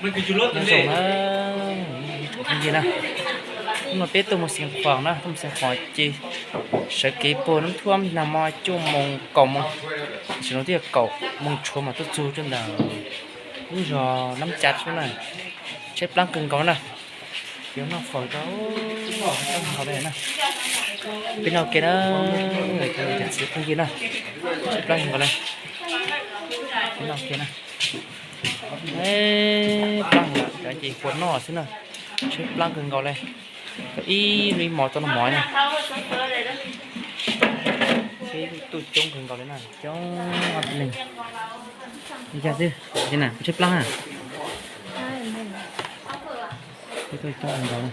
Nyob zoo na, hnub no peb tuaj mus xeev Khuam na, tuaj mus xeev Khuam ces sawv kev puag nab thuam nag hmo cuaj moos kaum moos, tam sim no twb yog kaum moos tshuav mas tuaj txug rau ntawm lub zos Nab Cav xwb na. Tshaib plab kawg nkaus na, yuav noj faus rau nkaus li na. Peb noj ua ke na, cov txiv phooj ywg na, tshaib plab kawg nkaus li. Peb noj ua ke na. Plab heev, cov ces puas noj xwb na, tshaib plab kawg nkaus li. Ib hnub ib hmos tau noj mov na. Peb tuaj coob kawg nkaus li na, coob ob peb leeg. Li cas xwb, li na kuv tshaib plab na. Peb tuaj coob kawg nkaus li.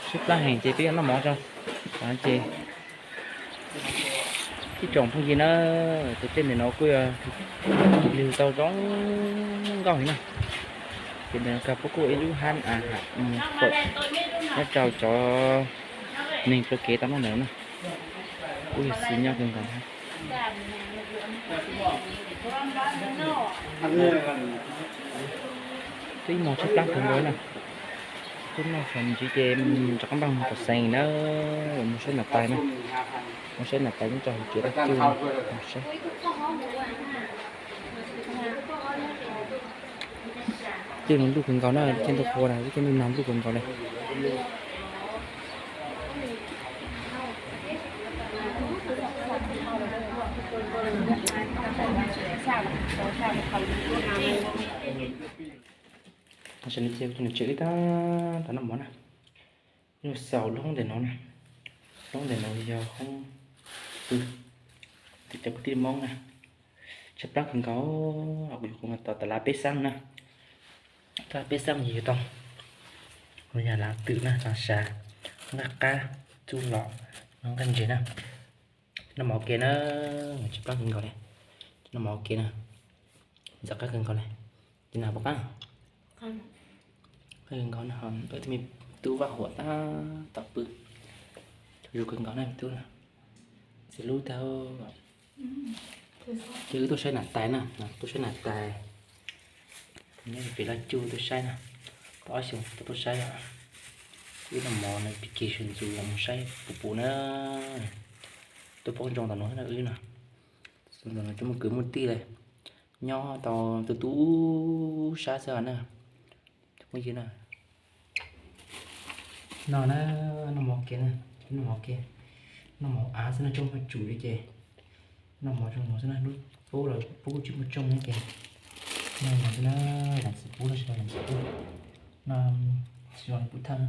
Tshaib plab heev ces peb yuav noj mov tso. Ces ib tsoom phooj ywg na, tus dej ntawm no kuj yog lwg tau zoo nkauj heev na. Ces ntawm no kag puab kuj ib lub hab a ha mus fawm nyob rau cov neeg plua kev tau noj ntawd na. Kuj yog xis nyob kawg nkaus. Twb ib hmos tshaib plab kawg nkaus na. Twb noj faus me ntsis ces rov qab npaj mus tom xeev na, mus saib niam tais na. Mus saib niam tais nyob rau hauv tsev dab tsi. Tej no ntuj kawg nkaus na, tej ntuj qhua na, tej ntuj nag ntuj kawg nkaus li. Tam sim no ces kuv tus niam tsev wb tab tom noj mov na. Nyuag xaus lub hoob ntawm no na, lub hoob ntawm no yog hoob pw, tim cov kwv tij Hmoob na. Tshaib plab kawg nkaus, kuv yuav kuv mus tom tas lav peb xeeb na. Tas lav peb xeeb yog tau, yog lav twm na, lav sav, nqaj qab, txuj lom, nqaj ntses na. Noj mov ua ke na, tshaib plab kawg nkaus li. Noj mov ua ke na, ntxim qab kawg nkaus li. Ces nag puas qab? Qab kawg nkaus na, ho wb tus me tub Vaj Huam tab tom pw, zoo kawg nkaus na me tub na. Txiv hlub tag. Ces wb tuaj saib niam tais na, tuaj saib niam tais. Nyob pem Laj Cuj tuaj saib na, tau ob xyoos tau tuaj saib os. Wb noj mov no pib kis sawv ntxov los mus saib puv puv na. Tuaj poob ntsoog tom no xwb na wb no. Ntawm no cov muaj kwv muaj tij li, nyob tau tu tu sab xwb na. Phooj ywg na, no na, noj mov ua ke na, noj mov ua ke, noj mov av xwb no, coj maj tsum li ces noj mov zoo mov xwb na, lub pub los pub kuj tsis muaj tsooj na ces noj mov xwb na, leej txiv pub los tsis tau leej txiv pub, no tsis zoo li pub thawj.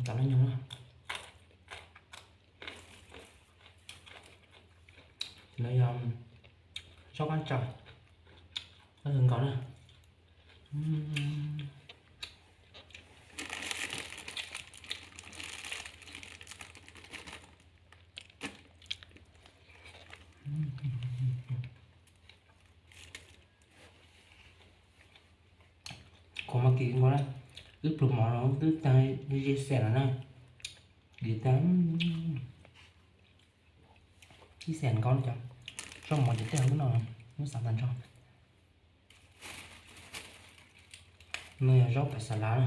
Tam lub nyoog na, no yog zaub qab tsaws, qab kawg nkaus na. Khuv mas kim nkaus na, wb pluag mov no twb tag ze xees lawm na, kim tag ib xees nkaus na cov, zaub mov ces tej hauv no muab xav tag nrho. No yog zaub pam xas lav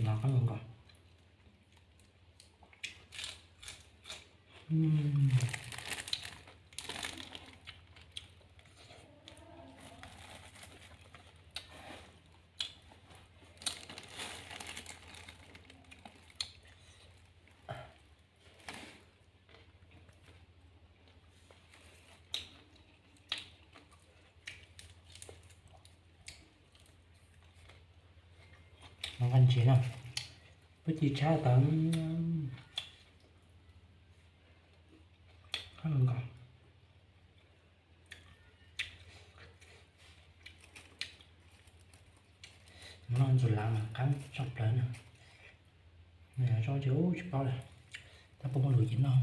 na, qab nkaus. Noj nqaij ntses na, peb ci tshab tau qab nkaus. Noj ntxuag lav mas qab tshaj plaws na. Zaub ces tsis paub lawm, tab puas muaj lus ces noj.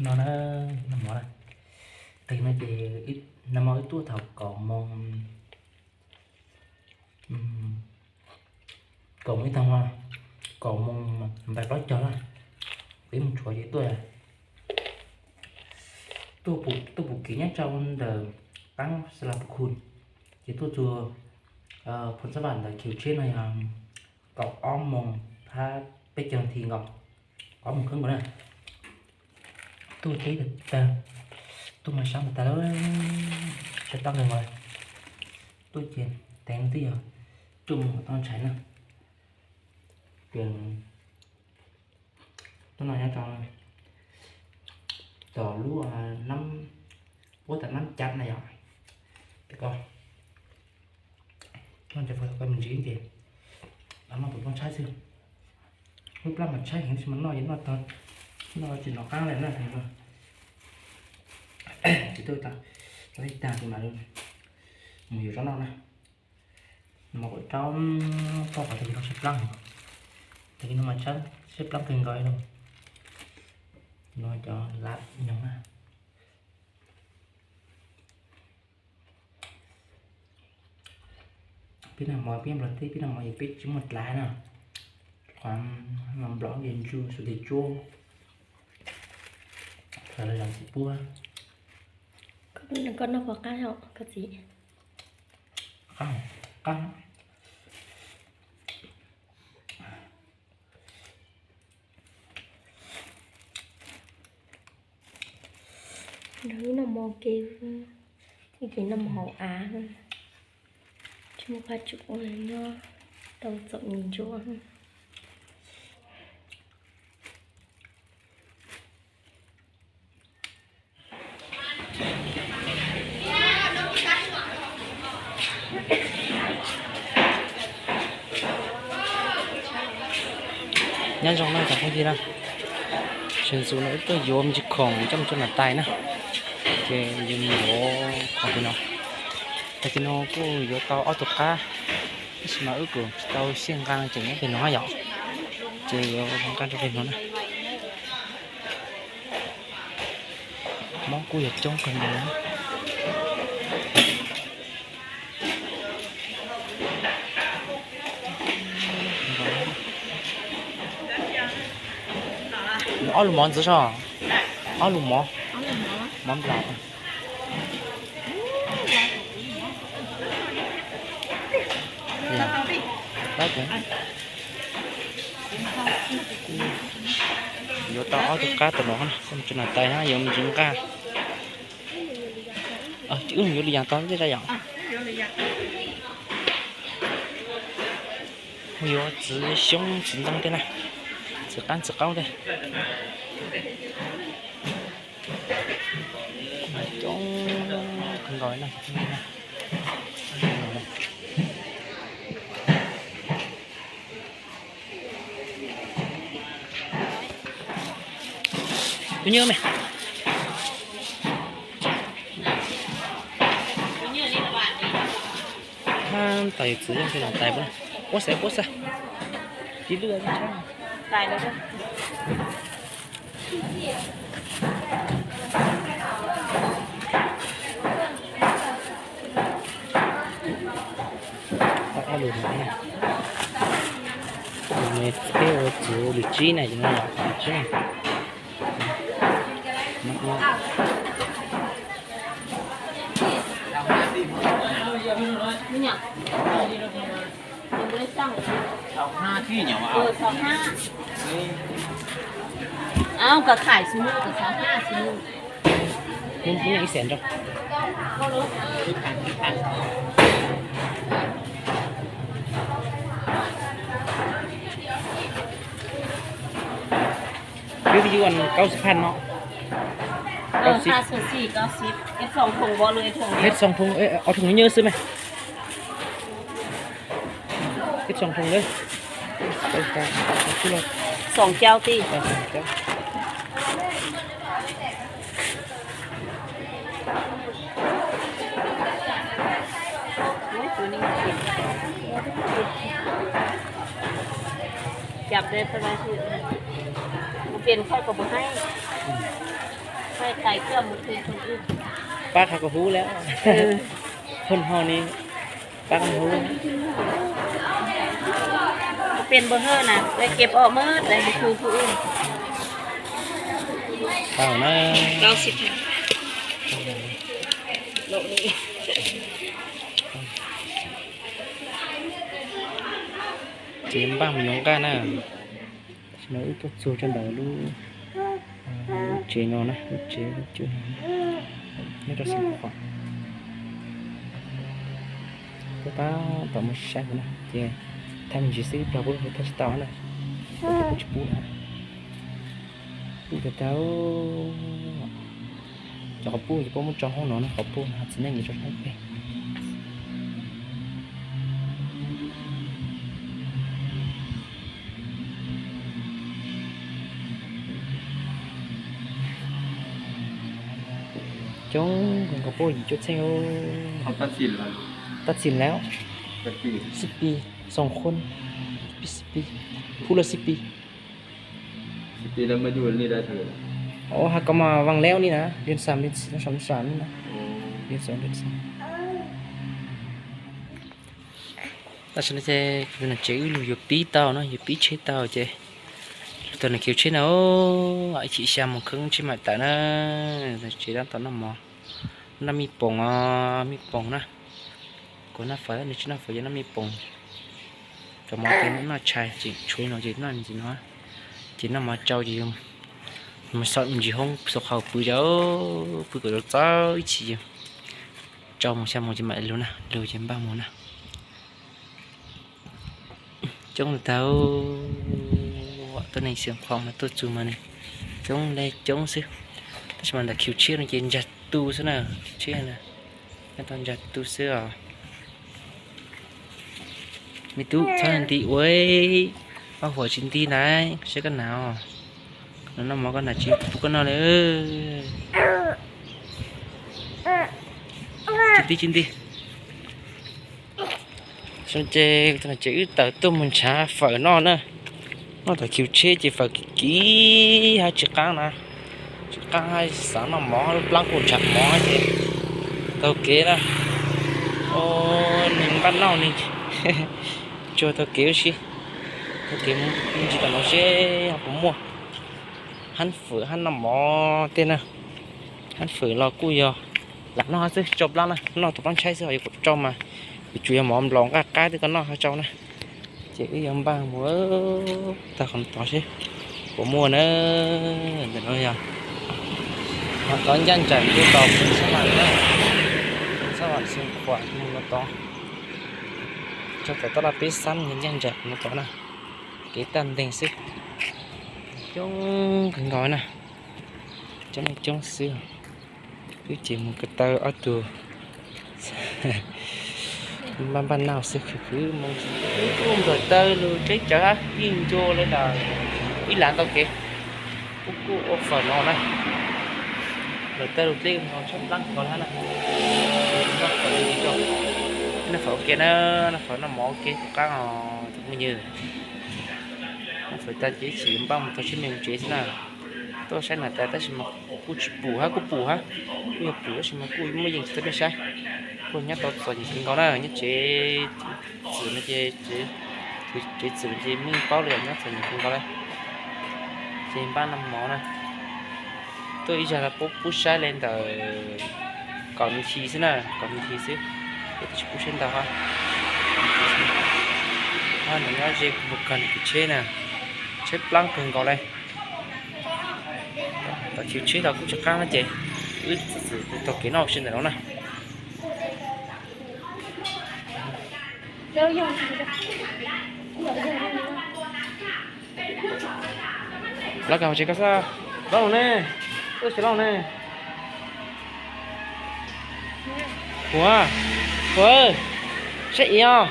No na, noj mov na. Tag no ces nag hmo wb tuaj thaum kaum moos, Kaum ib tag hmo, kaum moos ntais plaub caug na, peb mus tshuav ces tuaj, tuaj pum kiv nyob rau ntawm qab Xas Las Pus Khus, ces tuaj txug Phoos Xab Vam ntawm khiv tsheb no yog kaum ob moos thab peb caug nas this nkaus, ob moos kheeb nkaus na. Tuaj teb tag, tuaj mas sab tag tag lawm, sab plab kawg nkaus. Tuaj ces teev twb yog cuaj moos tau ntshai na. Ces tuaj no nyob rau tom lub, puab tas nab cav na yom. Ces koj, koj mus ntsis ces noj tus poj tshaib xwb. Lub plab mas tshaib heev tab sis mas noj ces noj tag, noj tsis nov qab li na. Ces tuaj tag, tag ces mam mus yuav zaub noj na. Mas kuv rau poj qhov tag kis no tshaib plab, tag kis no mas tshaib plab kawg nkaus li. No cov lab nyoog na. Peb noj mov, peb nplog teb, peb noj mov es peb tsis muaj dlav na. Qhov no nplog ces ntsuj xuv tes tsuab, thaum lawv zam txiv puab. Koj noj puas qab os koj txiv? Qab, qab. Nrog wb noj mov ke, wb ces noj mov hauv av, tsis muaj qab tsum ua nyob tau txom nyem ntsuav. Nyob zoo na cov phooj ywg na, sawv ntxov no wb tuaj yuav me ntsis khoom coj mus rau niam tais na, ces yuav mus yuav qhov no. Tag kis no kuj yuav tau ob tug qab, tab sis mas wb kuj tsis tau siab nqa tseem nyob pem no yom, ces yuav nqa rau pem no na. Mob kuj yog coob kawg nkaus. Ob lus mov ntxiv soj, ob lus mov, mov nplam. Yuav tau ob tug qab tam no, niam tais yuav mus ntsis nqa. Wb mus yuav lwm yam tau tej yom. Mus yuav txiv xyoob txiv ntoo tej na, txiv qab txiv qaub tej. Coob kawg nkaus na. Tus nyiam me, hab tais txiv yeej tej no tais puab, puab xav puab xav, ci lwj. Ob lus no, peb ua txiv lwm tsib na, ces no yog lwm tsib. Ib xees rau. Peb yuav kaub xib phaj no. Kaub xib. Peb xoom thoo, ob thoo nyob xwb mas. Peb xoom thoo lawm. Xoom caug tij. Pab qhov kuv hub lawm. Thon ho ni, pab qhov hub. Pem npawg Hawj na, lawv kem pom mab lawv hu hu. Tau na. Ces npaj mus yuav nqaij na. Tam sim no wb tuaj txog rau ntawm lub, lub tsev no na, lub tsev lub cub no, nyob rau xeev Khuam. Tuaj tab tom mus saib kuv na, ces thaij me ntsis xwb, plag pub thaij tsis tau na, tsis pub na. Pub tau tau. Cov qhov pub ces pub muab tso hauv no na, qhov pub no txiv neej yuav tso sab pem. Coob nkaus, pub yim cuaj txheej. Tab txim lawm, xib pis xoom khun, xib pis, pub lawm xib pis. Ua has koj mas vang leb li na, lian xam lian xam li na, lian xam lian xam. Tab sis no ces tsev wb lug yuav pib tau no, yuav pib tsheb tau ces lug tau nws khiv tsheb na, ib chim xya moos kheeb tsheb mam tawm na. Tsev tab tom noj mov, noj mij poom os, mij poom na. Kuv noj fawm, nws tsis noj fawm, yog noj mij poom. Cov mov ces noj tshais, tseem tshuav no ces noj ntxiv no, ces noj mov tsau ces mus xauj ntsis hoob xauj qhov pw, pw kom txog ib chim, tsau moos xya moos ces mam lug na, lug ces npaj mus na. Coob tau, tuab neeg Xeev Khuam mas tuaj txug mas nws coob le coob xwb. Tab sis mas ntawm khiv tsheb no ces ntsag tu xwb na, khiv tsheb no nyob tau ntsag tu xwb os. Me tub txhob nti ua, pab huam tsis nti na, saib koj nas os. Noj mov koj nas tsis pub koj noj li. Tsis nti tsis nti. Ces tsev wb tawm tuaj mus nrhav fawm noj na. Noj tom khiv tsheb ces fawm kim kim hab tsis qaab na. Tsis qaab hab xav noj mov, lub plaab kuj nrhav mov ces taug kev na. Neeg npaj noj ne, tsuag taug kev ua si. Taug kev mus ntsis tom no seb ho puas muaj hab fawm hab noj mov tej na. Hab fawm los kuj yog lam noj hab xwb, tsau plaab na, noj tau plaab ntshaib xwb, ho yuav kom tsau mas yuav tsum yog mov nplaum nqaj qab twb koj noj ho tsau na. Ces wb yuav npaj mus tag qhov no tod seb puas muaj na. Ntawm no yog ho tod ncaj nraim kuj tau, xab vam na, xab vam Xeev Khuam mus no tod, tso tom taj laj peb xab ncaj nraim no tod na. Kev tag nteeg xwb, coob kawg nkaus na, coob coob xwb. Wb ces mus ko taw ob tug npaj npaj noj xwb, khwv khwv moo. Wb kuj nplawm taw lug teb cawv hab yeej ncua le ntawm ib lav ntau kev. Wb kuj ua fawm no na, nplawm taw lug dleb nkaus tshab plaab nkaus le hab na. Noj fawm ua ke na, noj fawm noj mov ua ke tom qaab os tus phooj ywg. Noj fawm tas ces ib chim npaj mus taug tsheb me mus tsev xwb na. Tuaj saib nam tas tab sis mas kuj tsis pum hab, kuj pum hab, kuj yog pum tab sis mas kuj muaj yeej tsis tau pheej saib. Kuj nyob tau txom nyem kawg nkaus na, nyob tsev txwm no ces, tsev txwm ces meej paub le nyob txom nyem kawg nkaus le. Ces npaj noj mov na, tuaj ib zag los pub pub saib le ntawm kaum nas this xwb na, kaum nas this xwb, ces twb tsis pub saib ntau hab. Hab nws nyob ze kuv mus kawg nws tus tsheb na, tsheb plaab kawg nkaus le. Tom khiv tsheb los kuj tsis qaab no ces wb txwm txwm taug kev noj ua si ntawm no na. Lawv kag tsev koj xwb, lawv ne, wb tsis lawv ne. Ua, ua, saib ib os.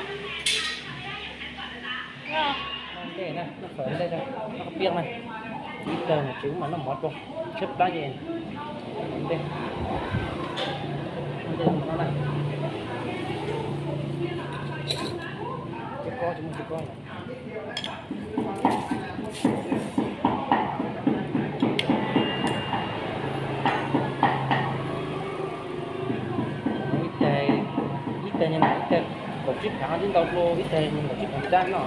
Noj ntej na, noj fawm ntej, noj piaj na. Ib tag mus tsev mas noj mov rau, tsheb plab ces ntej. Noj ntej mus no na. Cov kob tsis muaj cov kob. Ib tag, ib tag, ib tag kaum tsib phav twb ntau dua, ib tag kaum tsib phav tsab no.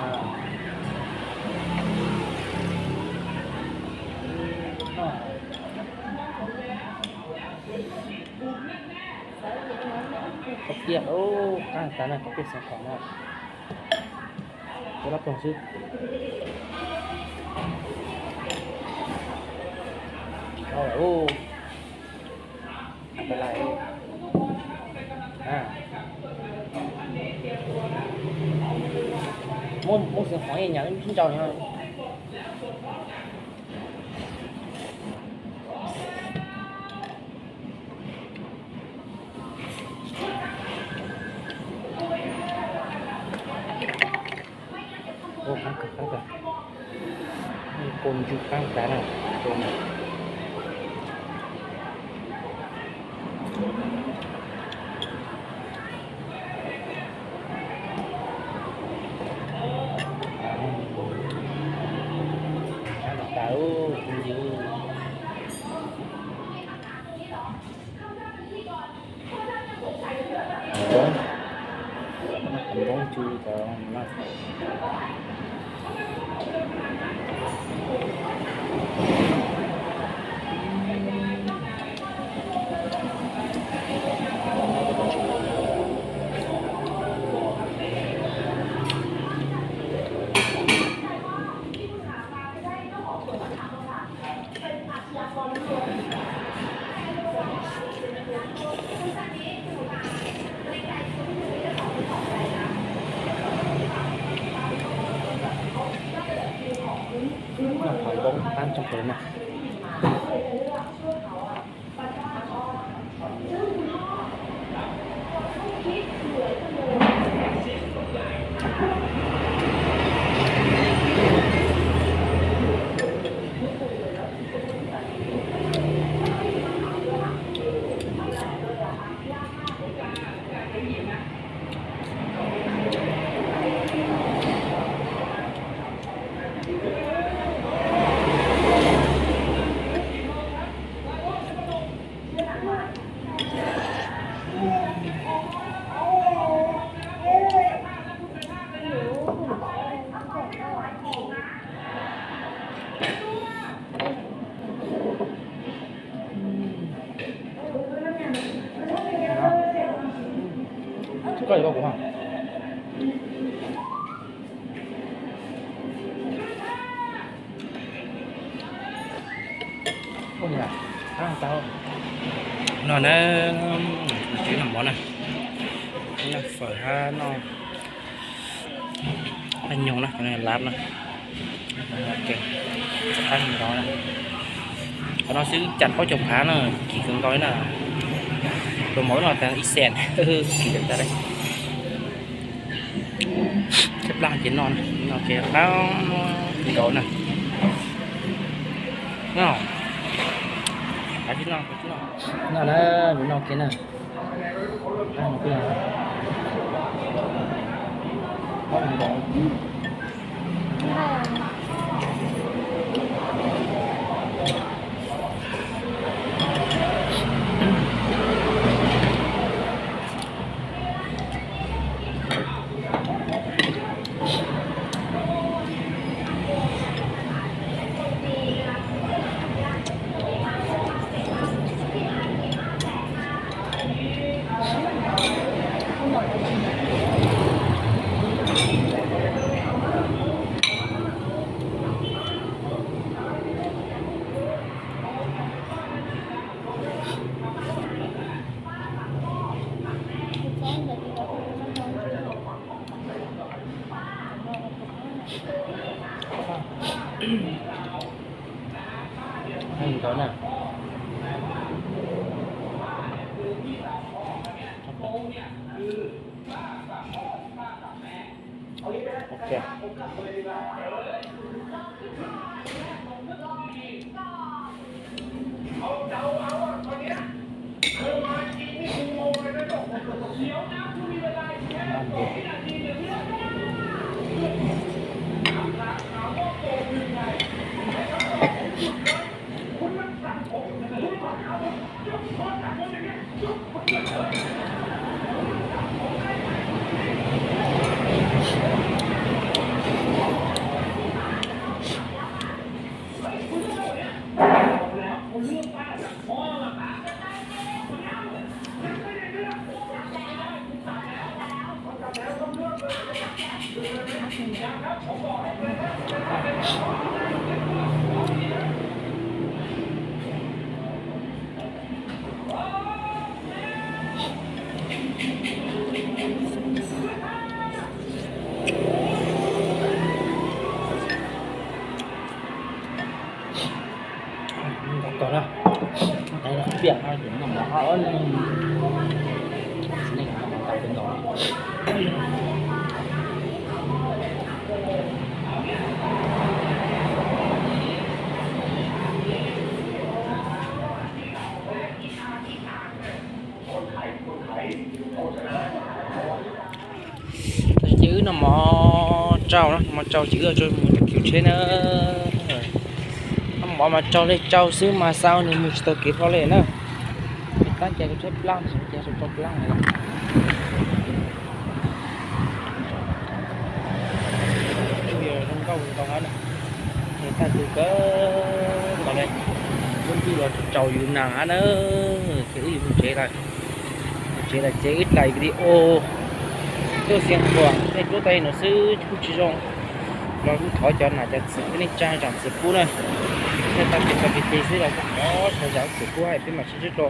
Koj tiaj, qaab tas na, koj tiaj xeev khaum na. Ua dab tuag xwb. Muab xeev khaum nyam ib nrau no. Ua qaab kawg qaab kawg. Kua ntsw qaab tas na, kua no. Qaab tas, kua ntsw. Npoob, npoob ntsw tau na. Noj qhov npoob qaab tsoog kawg na. Koj yuav koj kuv ha. No na, tsis noj mov na, noj fawm hab noj nyoog na, lab na. Qab nkaus na. Qhov no xwb cas plaub caug phav na, kim kawg nkaus li na. Tus mov no tas ib xees, kim kawg tas li. Tshaib plab ces noj na, noj ces qab nkaus na. No, no na, noj kiag na. Nkaus na. Ok. Ces wb noj mov tsau, noj mov tsau ces wb mus khiv tsheb na. Noj mov mas tsau li tsau xwb mas xav nws mus tsis tau kev hlo li na. Tab cas tus tsheb plab, tab cas tus tsheb plab. Zoo nkauj ntau na, tag kawg nkaus li, lub ntuj los tsaus yus nag na. Ces wb yuav mus tsev lawm, mus tsev lawm ces wb dlais video tuaj xiav khuam tej duab tej no xwb kuj tsis zoo. Los kuj thov cov nam cov txiv peb neej tsa zam txim pub na. Thiaj tau ces tau ces ces xwb los kuj thov sawv zam txim pub hais peb mam sib ntsib dua.